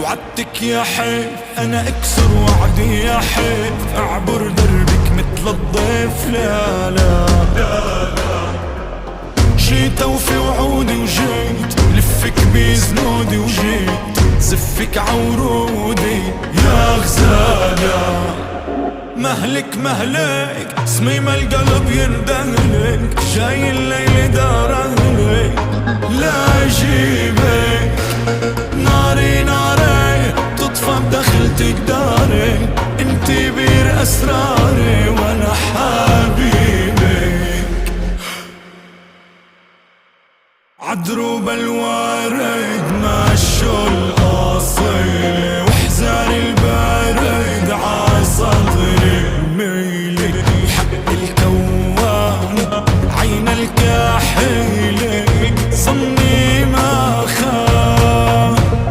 وعدتك يا حيف انا اكسر وعدي يا حيف، اعبر دربك مثل الضيف. لا لا جيت وفي وعودي وجيت، لفك بزنودي وجيت، زفك عورودي يا غزالة. مهلك مهلك صميم القلب يندهلك، جاي الليل دار اهلك لا اجيبك. ناري ناري تطفى بدخلتك داري، انتي بير اسراري وانا حالي.